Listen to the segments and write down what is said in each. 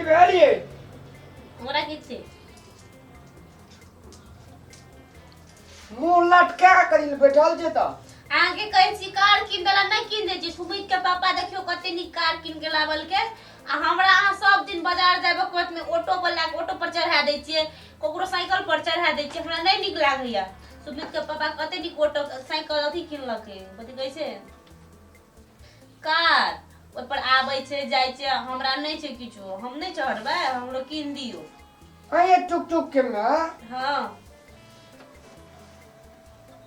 भेल ये? हमरा की छै? मुंह लटका करी बैठल छै तऽ। अहाँके कहै छी कार कीन देला, नहि कीन दै छी। सुमित के पापा देखियौ कते नीक कार कीन के लाबल के, आ हमरा अहाँ सब दिन बाजार जाय वक्त में ऑटो पर ला ऑटो पर चढ़ा दै छियै, ककरो साइकिल पर चढ़ा दै छियै। हमरा नहि नीक लागैया। सुमित के पापा कते नीक ऑटो साइकिल अथी किनलकै, कथी कहै छै, कार, ओहि पर आबै छै जाइ छै। हमरा नहि छै किछो, हम नहि चढ़बै, हमरो कीन दियौ। अरे टुक टुक के में हाँ।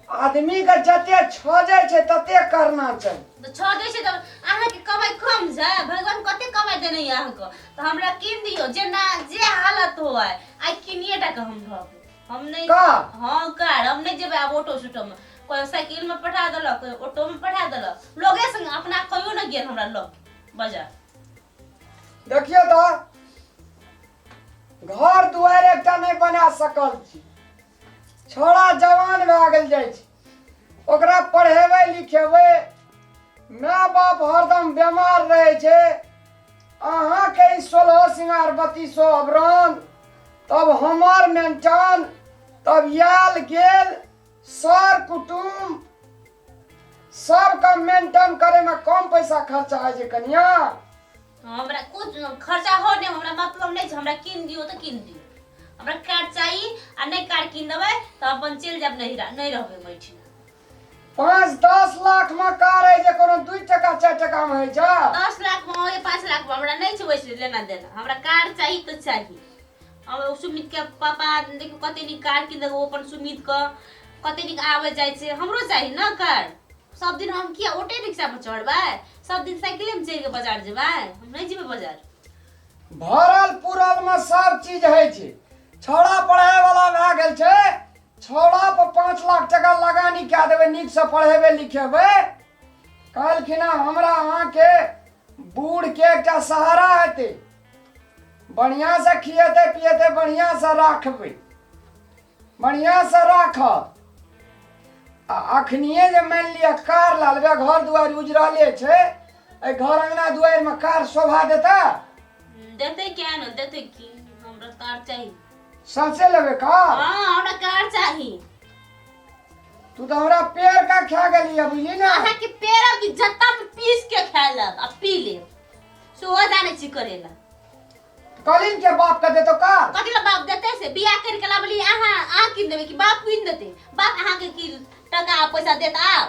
आदमी के जते छजै छै तते करना चाही। तऽ छजै छै तऽ अहाँके कमाइ कम छै? भगवान कते कमाइ देने यऽ अहाँके, तऽ हमरा कीन दियौ। जेना जे हालत हुए आइ किनिए टा के हम रहबै। हम नहि कार? हाँ कार। हम नहि जेबै आब ऑटो सोटो में। कोई साइकिल में पठा देलक, कोई ऑटो में पठा देलक, लोगे संग अपना कहियो नहि गेल हमरा लग बाजार। देखियौ तऽ घर दुआरि एकटा नहि बना सकल छी। छोड़ा जवान भए गेल जाइ छै, ओकरा पढ़ेबै लिखेबै, माय बाप हरदम बेमार रहै छै। अहाँके ई सोलहो सिंगार बत्तीसो अबरान, तब हमर मेंटन, तब आयल गेल सर कुटुम सबके मेंटेन करैमे कम पैसा खर्चा होइ छै कनिया? हमरा कुछ खर्चा हो नहि, हमरा मतलब नहि छै। हमरा कीन दियौ तऽ कीन दियौ। हमरा कार चाही, आ नहि कार कीन देबै तऽ अपन चलि जायब नहिरा, नहि रहबै हम एहिठिना। 5-10 लाख मे कार होइ छै, कोनो 2 टका 4 टका मे होइ छै? 10 लाख मे हो या 5 लाख मे, हमरा नहि छै ओहिसँ लेना देना। हमरा कार चाही तऽ चाही। अब ओ सुमित के पापा देखियौ कते नीक कार कीन देलकै। ओ अपन सुमित के कते नीक आबै जाइ छै। हमरो चाही ने कार। सब दिन हम किया ऑटो रिक्शा पर चढ़बै? सब दिन साइकिले मे चढ़ि के बाजार जेबै? हम नहि जेबै बाजार। भरल पुरल मे सब चीज होइ छै। छौड़ा पढ़ाइ वाला भए गेल छै। छौड़ा पर 5 लाख टका लगानी कए देबै, नीकसँ पढ़ेबै लिखेबै। कहलखिन हँ, हमरा अहाँके बूढ़के एकटा सहारा हेतै, बढ़िआँसँ खिएतै पिएतै, बढ़िआँसँ राखबै, बढ़िआँसँ राखत। आ अखनिए जे मानि लिअ कार लए लेबै, घर दुआरि उजरले छै, एहि घर अङ्गना दुआरिमे कार शोभा देतै? देतै, किया ने देतै? की हमरा कार चाही। साँचे लेबै कार? हाँ, हमरा कार चाही। तू तऽ हमरा पेड़ का खा गेली बुझली ने। अहाँके पेड़ की जत्ता में पीस के खा लेब आ पी लेब, सेहो जानै छी करेला। कहलिन के बाप के देतो कार। कथी ला बाप देतै? से बियाह कर के लाबली अहाँ, अहाँ कीन देबै कि बाप कीन देतै? बाप अहाँके की टका आ पैसा देत? आब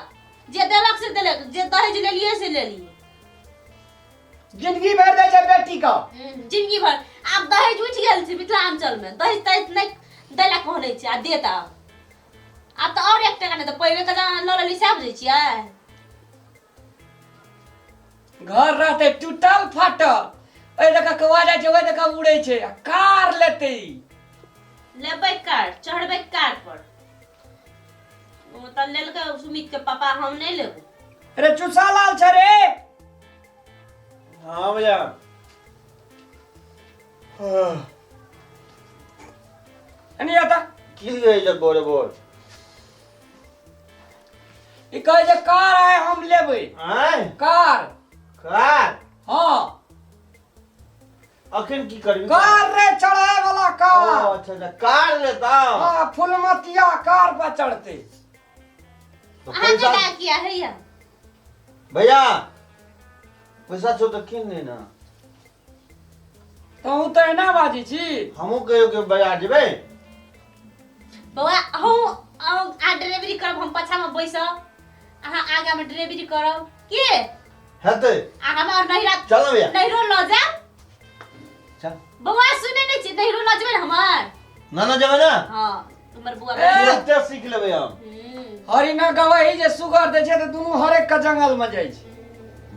जे देलक से देलक, जे दहेज लेलियै से लेलियै। जिंदगी भरि दै छै बेटी का। जिंदगी भर। आब दहेज उठि गेल छै मिथिलाञ्चल मे। दहेज तहेज नहि दै ला कहने छै आ देत आब। आब तऽ आओर 1 टका नहि तऽ पहिले के जमाना लऽ लेली, सएह बुझै छियै? घर रहतै टूटल फाटल, एहि दऽ कऽ कौआ जाइ छै, ओहि दऽ कऽ उड़ै छै, आ कार लेतै ई। लेबै कार, चढ़बै कार पर। ओ तऽ लेलकै सुमित के पापा, हम नहि लेबै। अरे चूसा लाल छै रे। हाँ भैया। एनी आता। की रहै छै बोरे बोर? ई कहै छै कार आय हम लेबै। आँय? कार। कार? हाँ। अखन की करबी? कार रे, चढ़े वाला ओ, कार। अच्छा अच्छा, कार लेता। हाँ, फुलमतिया कार पर चढ़ते। तो अहाँके पैसा का किया हैया? भैया, पैसा छौ तऽ कीन ले ना। तहूँ तऽ एना बाजै छी। हमहूँ कहियो के बाजार जेबै। बौआ, अहूँ अहाँ ड्राइवरी करब, हम पाछामे बैसब, अहाँ आगामे ड्राइवरी करब के हेतै। आ हमरा नैहरा चल ना भैया। नैहरो लऽ जायब। चल। बौआ, सुनै नहि छी? नैहरो लऽ जेबै ने हमर? ना ना, जेबै ना। हँ, हमर बौआ। ए! तुरन्ते सीख लेबै हम। हरिना गवाही जे सुगर दै छै तऽ दुनू हरेक के जंगल मे जाइ छै।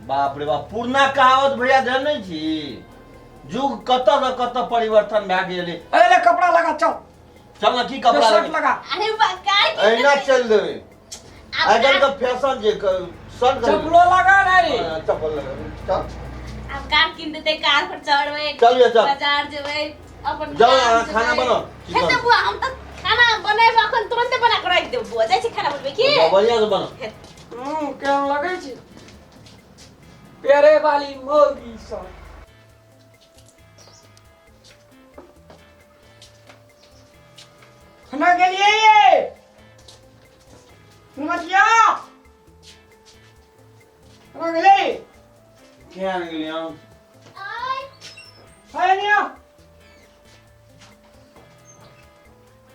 बाप रे बाप, पुरना कहावत भैया जानै छी? युग कतऽ से कतऽ परिवर्तन भए गेलै। अरे ले कपड़ा लगा, चल। चल ना, की कपड़ा शर्ट लगे? लगा। अरे बा कार की अहिना चल देबै। आब आइ काल्हि के फैशन जे शर्ट चप्पलो लगा ने रे। हाँ, चप्पल लगा, चल। आब कार कीन देतै, कार पर चढ़बै। चल भैया, चल। बाजार जेबै अपन। जाउ, काम अहाँ खाना जेबै। बनाउ। की हेतै करू? बुआ, हम तऽ खाना बनेबै, अखन तुरन्ते बना कऽ राखि देब। बुआ, जाइ छी खाना बनबै की। बढ़िया से बनाउ। मुँह केहन लगै छै पेरे वाली मौगी सब। कना गेलियै ये फुलमतिया कना गेलै केहन गेलियै हम? आय है निया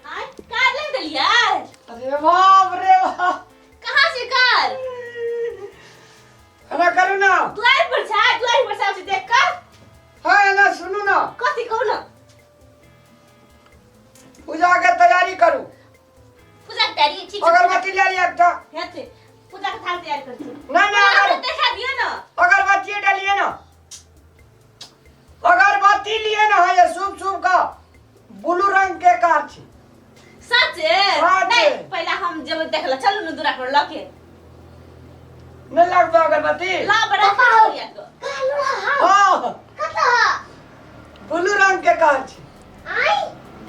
आय कार लग देलियै अरे बाप रे बाप कहाँ से कार एना करू ना दुआरि पर छै दुआरि पर सब देख कऽ हाँ एना सुनू ना कथी कहू ना पूजा के तैयारी करू पूजा के तैयारी ठीक छै अगरबत्ती ले लिअ एकटा हेतै पूजा के थाल तैयार कर छी नहीं नहीं अगर देखा दियो ना अगरबत्ती डालिए ना अगरबत्ती लिए ना है ये शुभ शुभ का ब्लू रंग के कार छी सच सच। नहीं पहला हम जब देखला चलू ना दूरा पर लके नहीं लगबे अगरबत्ती ला बड़ा पापा हो। हो को कालो हाँ कतऽ ब्लू रंग के कार छी आइ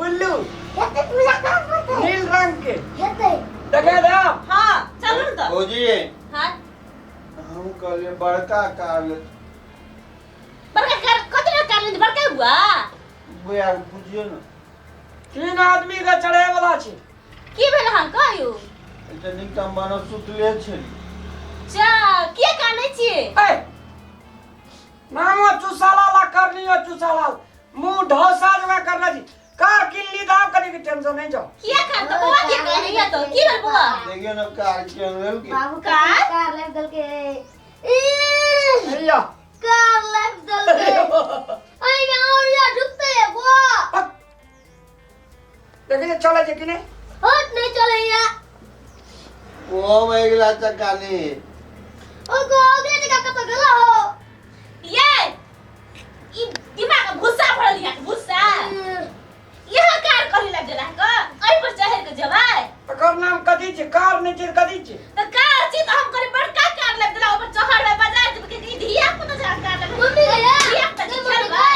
ब्लू हेतै पूजा कर पड़तै नील रंग के हेतै देखे दाम हां चलू ना तो भौजी हां हम कहलियै बड़का कार ले बड़का कार कथी ना कार लेने बड़का हुआ भैया के बुझियौ ने तीन आदमी के चढ़े वाला छी की भेल अहाँ कहियो एते नीक तऽ हम बनो सुतले छली जा किया कानै छियै ए नामो चुसाला ला करनी हो चुसाला मुंह ढोसा जगह करना जी कार किन ली दाम कनी के टेंशन नहीं जाओ किया कान तो बौआ किया कानै या तो की भेल बौआ देखियौ ने कार केहन लेलकै बाबू कार? कार लाइफ दलके ई भैया कार लाइफ दलके आई में और या ढुकते है वो देखिए चले जे कि नहीं हट नहीं चले या ओ अगिला चक्का नहीं ओ को अगले जगह कत गेला हो ये ई दिमाग में भूसा भरल या भूसा यहाँ कार कहली लग गेला क एहि पर चढ़ के जेबै एकर नाम कथी छै कार नहि छै कथी छै त कार छी त हम करे बड़का कार लग गेला ओपर चढ़बै बाजार जेबै के ई धिया पुता जकाँ कार लग मम्मी गया धिया पुता के खेलबै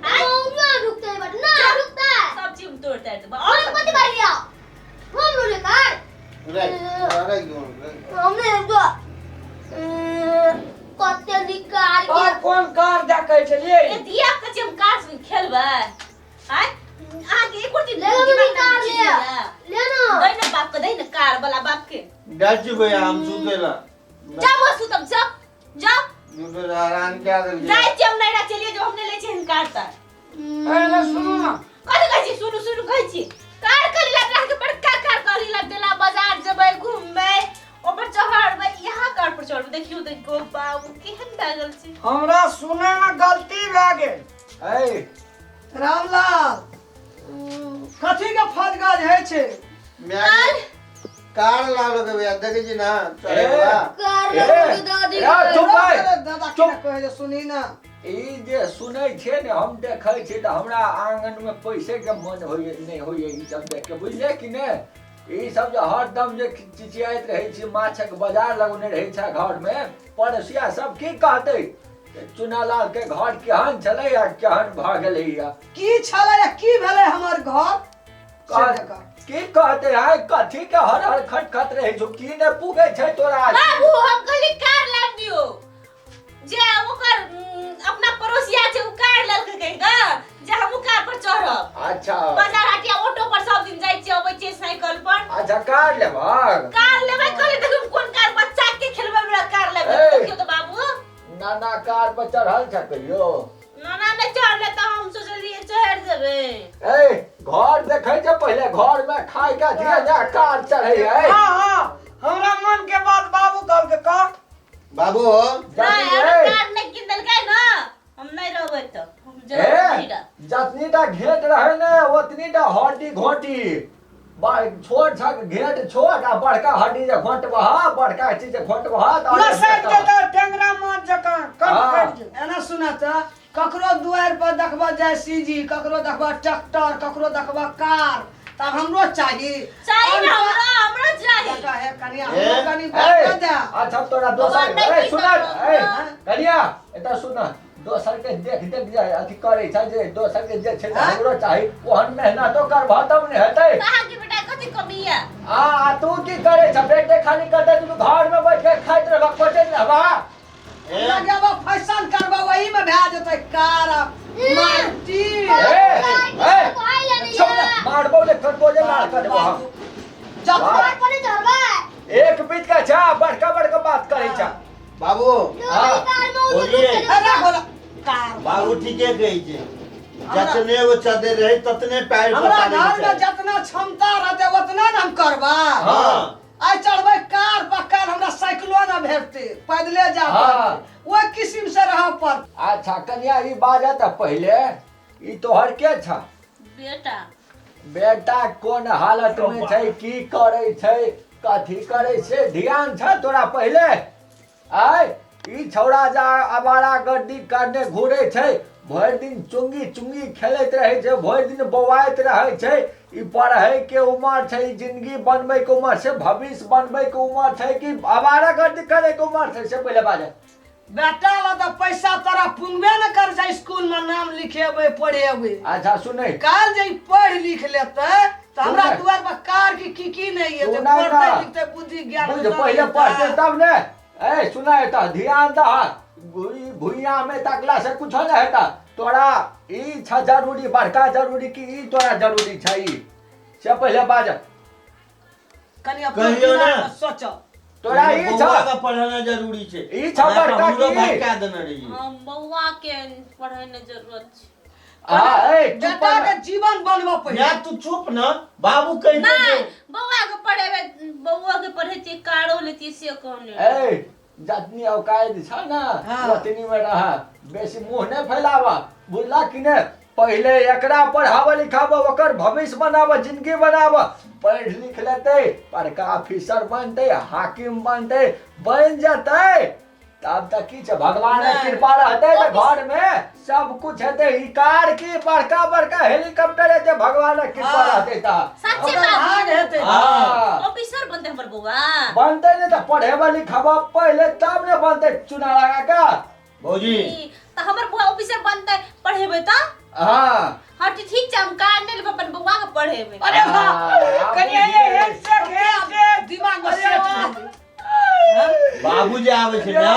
आँय? ना रुकते है बट ना रुकता है सब चीज हम तोड़ ताड़ देबै और और कथी बारी आओ हम लोग कार राख राख दियौ राख हमने रुको कते निकार के और कोन कार देखै छलियै ये धिया पुता छी हम कार से खेलबै आँय अहाँके एको दिन ले लो मम्मी दिमाग कार में ले चीज नहीं ले ना दै ने बाप के दै ने कार वाला बाप के जाइ छी भैया हम सुतै ला जा बस सुतब जा जा झूठे हरान कए देलकै जाइ छी हम नैरा चलिए जो हमने लै छी हम कार तार ए सुनू ना कथी कहै छी सुनू सुनू कहै छी कार कहली लग रहा के बड़का कार कहली लग देला बाजार जेबै घूमबै ओपर चढ़बै यहाँ कार पर चढ़बै देखियौ तऽ गो बाबू केहन लागल छै हमरा सुने में गलती भए गेल ऐ रामलाल कथी के फजगज होइ छै माय कार लालो के भैया देखै छी ना चढ़े वाला कार ए, लाओ दादी ए, चुप भाई दादा चुप। के कहै जे सुनी ना ई जे सुनै छियै ने हम देखै छियै तऽ हमरा आंगनमे पैसे के मन होइए नहि होइए ई सब देख के बुझलियै कि नहि ई सब जे हरदम जे चिचियाइत रहै छी माछक बाजार लगौने रहै छै घरमे पड़ोसिया सब की कहतै चुनालाल के घर केहन छलै आ केहन भऽ गेलैया की छलै आ की भेलै हमर घर से देखा। की कहते है कथी के हर हर खट खट रहे छौ की ने पुगे छै तोरा बाबू हम कहली कार लाब दियो जे ओकर अपना पड़ोसिया छै उ कार लेलकै कहि कऽ जे हमहूँ कार पर चढ़ब अच्छा बाजार हटिया ऑटो पर सब दिन जाइ छियै अबै छियै साइकिल पर अच्छा कार लेबहक कार लेबै कहली देखियौ कोन कार बच्चा के खेलबै वाला कार लेबै ए। देखियौ तऽ बाबू नाना कार पर चढ़ल छ कहियो नाना नहि चढ़ले तऽ हम सोचलियै चढ़ि जेबै ए घर देखै छै पहिले घर में खाय के दिया जा कार चढ़ै है हाँ हाँ हमरा मन के बात बाबू कहलकै कह बाबू नहि जतनी हमरा ए, कार नहि कीन देलकै ने हम नहि रहबै तऽ हम ए, जरूर नहि रहब जतनी टा घेट रहे ने ओतनी टा हड्डी घोटी छोट छक घेट छोट आ बड़का हड्डी जे घोटबह बड़का चीज जे घोटबह तऽ लसक जेतै टेंगरा माछ जकाँ कट हाँ। कटि जेतै। एना सुना तऽ ककरो दुआरि पर देखबऽ जाय सीजी ककरो देखबऽ ट्रैक्टर ककरो देखबऽ कार तब हमरो चाही चाही ने हमरा हमरो चाही देखा हे कनिया ए, हमरो कनि ए, बात दे अच्छा तोरा दोसर भगवान नहि ए की सुन करब, ए ना। कनिया एतऽ सुन दोसर के देख देख जे अथी करै छै जे दोसर के जे छै से आँय? हमरो चाही ओहन मेहनतो करबह तब ने हेतै अहाँके बेटा कथी कमी यऽ आ आ तू की करै छ बेटे खाली करतै तू घर में बैठ के खाइत रहबह कोचैत रहबह ए, लगेबो फैशन करबो वही में भए जेतै कार आ मारुति ए, ए, भाई लेने चुप ना, मारबो ने करबो जे लाल कऽ देबो हम। जब कार पर नहीं चढ़बै एक बीत के छा बड़का बड़का बात करै छा। बाबू हाँ। कार में ओ बोलिए। अरे बोला कार बाबू ठीके कहै छै, जतने एगो चद्दर रहै ततने पैर हमरा पसारै घर में छै। जितना क्षमता रहते उतना ने हम करबा। हाँ। आइ चढ़बै कार पर, काल्हि हमरा साइकिलो ना भेटतै, पैदले जा हाँ। पड़तै, ओहि किस्म से रहऽ पड़तै। अच्छा कनिया ई बाजत पहिले, ई तोहर के छ? बेटा। बेटा कोन हालत में छै, की करै छै, कथी करै छै, ध्यान छ तोरा पहिले? आय ई छौड़ा जा आवारा गर्दी करने घूरे छै, भरि दिन चुंगी चुंगी खेलैत रहै छै, भरि दिन बौआइत रहै छै। ई पढ़ै के उमर छै, ई जिंदगी बनबै के उमर छै, भविष्य बनबै के उमर छै कि आवारा गर्दी करे के उमर छै, से पहिले बाजै। बेटा ला तऽ पैसा तोरा पुंगबे न कर छै, स्कूल में नाम लिखेबै पढ़ेबै। अच्छा सुनै, काल जे ई पढ़ लिख लेतै तऽ हमरा सुनै। दुआर पर कार की की की नहीं हेतै। सुनै ना। पढ़तै लिखतै बुद्धि ज्ञान बुझ तब पहिले हेतै। पढ़तै तब ने। ए सुनै तऽ ध्यान दह, भुइयां में तकला से कुछो नहीं हेता। तोरा ई छ जरूरी, बड़का जरूरी कि ई तोरा जरूरी छै, ई से पहिले बाज। कनि अपन कहियौ ने। दिमाग में सोचऽ। तोरा ई छ बौआ के पढ़ाना जरूरी छै। ई छ बड़का हमरो की? भटका देने रहियै। हम बौआ के पढ़े जरूरत छै। हाँ, ए, चुप बेटा न। के जीवन बनबऽ पहिले। या तू चुप न, बाबू कहि नहीं, बौआ के पढ़ेबै, बौआ के पढ़ेतियै, कारो लेतियै, से कहने। ए जतनी औकात छ ना हाँ। ओतनी में रह, बेसी मुंह नहीं फैलावा, बुझला कि ने? पहिले एकरा पढ़ाव लिखाव, ओकर भविष्य बनाव, जिंदगी बनाव। पढ़ लिख लेतै, बड़का ऑफिसर बनतै, हाकिम बनतै, बन जतै तब तक की छै, भगवान के नहीं। कृपा रहतै तऽ घर में सब कुछ हेतै। ई कार की बड़का बड़का हेलीकॉप्टर हेतै, भगवान के कृपा हाँ। रहतै तऽ। सच्चे ओकर भाग बाबू हेतै। हाँ। ऑफिसर बनते हमर बौआ। बनतै ने तऽ पढ़ेबा लिखाबा पहिले तब ने बनतै चुना लगा के। भौजी तऽ हमर बौआ ऑफिसर बनतै, पढ़ेबै तऽ? हाँ। हाँ ठीक छै, हम कार नहि लेबै, अपन बौआ के पढ़ेबै। अरे वाह, हाँ, कनिया ये हैंडशेक हैंडशेक दिमाग में अरे सेट वाह। भऽ गेलै। बाबू जे आबै छै ने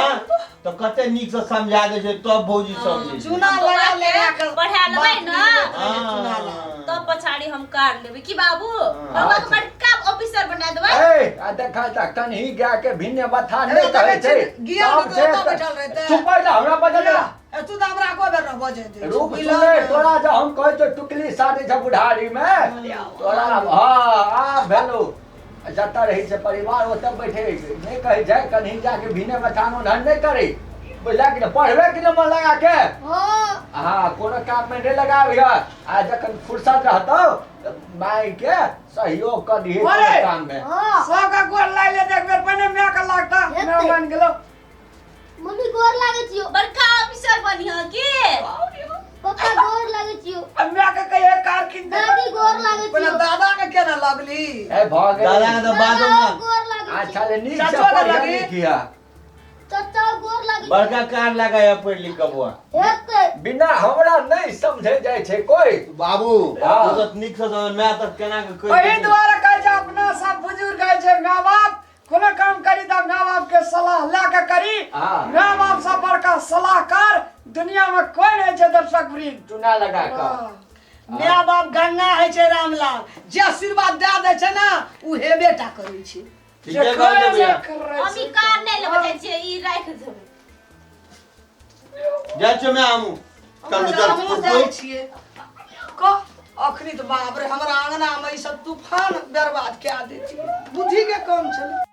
तऽ कते नीक से समझा दै छै, तब भौजी समझै छै। चूना लगा लगा के पढ़ा लेबै बाप ने। मिलबैत रहै चूना लगा। तब पछाड़ी हम कार लेबै की बाबू? बौआ के बड़का ऑफिसर बना देबै। ए आ देखा तऽ कन्ही गाय के भिन्न बथान ए, नहि कहै देखै छै। छी, गियर सब में छै तऽ ओतऽ तऽ- बैठल रहतै। चुप भऽ जा, हमरा बजल ए, तू तऽ हमरा एको बेर नहि बजै दै छी, रूप बुझलह सुनै ने? तोरा जे हम कहै छियौ टुकली साटै छै बुढ़ारी मे तोरा। हाँ आ भेलौ, जतऽ रहै छै परिवार ओतऽ बैठे नहि कहै छै, कन्ही जाके भिने बथान ओनहर नहि करै, बुझला कि नहि? पढ़बै कि नहि मन लगा के? हाँ। हाँ, कोनो काम में नहीं लगाबिह, आ जखन फुर्सत रहतौ तऽ माय के सहयोग कर दिहे अरे! कोनो काम में। हाँ। सबके गोर लागि ले, एक बेर पहिने माय के लागता, हेतै। माय बनि गेलौ। मम्मी गोर लागै छियौ। बड़का ऑफिसर बनिह की? पप्पा गोर लागै छियौ। आ माय के कहिए कार कीन दे। दादी गोर लागै पहिले छियौ। दादा के केना लगली? ए भऽ गेलै। दादा के तऽ बादो दादा मे गोर लागै अच्छा छियौ। ले नीक से चाचो के पढ़िया लगी? लिखिया। चाचा गोर लागै बड़का कार लगाया पढ़ लिख के बौआ। हेतै। बिना हमरा नहीं समझे जाइ छै कोई। बाबू हाँ। तू तऽ नीक से समझ, माय तऽ केना के कहि ओहि देतै। दुआरे कहै छै अपना सब बुजुर्ग कहै छै माय बाप कोनो काम करी तऽ माय बाप के सलाह लए के करी। हाँ। माय बाप से बड़का सलाहकार दुनिया में कोई नहीं छै दर्शक वृंद। चुना लगा कऽ। माय बाप गंगा होइ छै रामलाल, जे आशीर्वाद दए दै छै ने ओ हेबे टा करै छै। ठीके कहलियै भैया। हम ई कार नहि लेबै जाइ छियै, ई राखि देबै। जाइ छियौ माय हमहूँ। चलू चल। हमहूँ जाइ छियै। कह अखनी तऽ बाप रे हमरा अंगना मे ई सब तूफान बर्बाद कए दै छै, बुद्धि के कम छलै।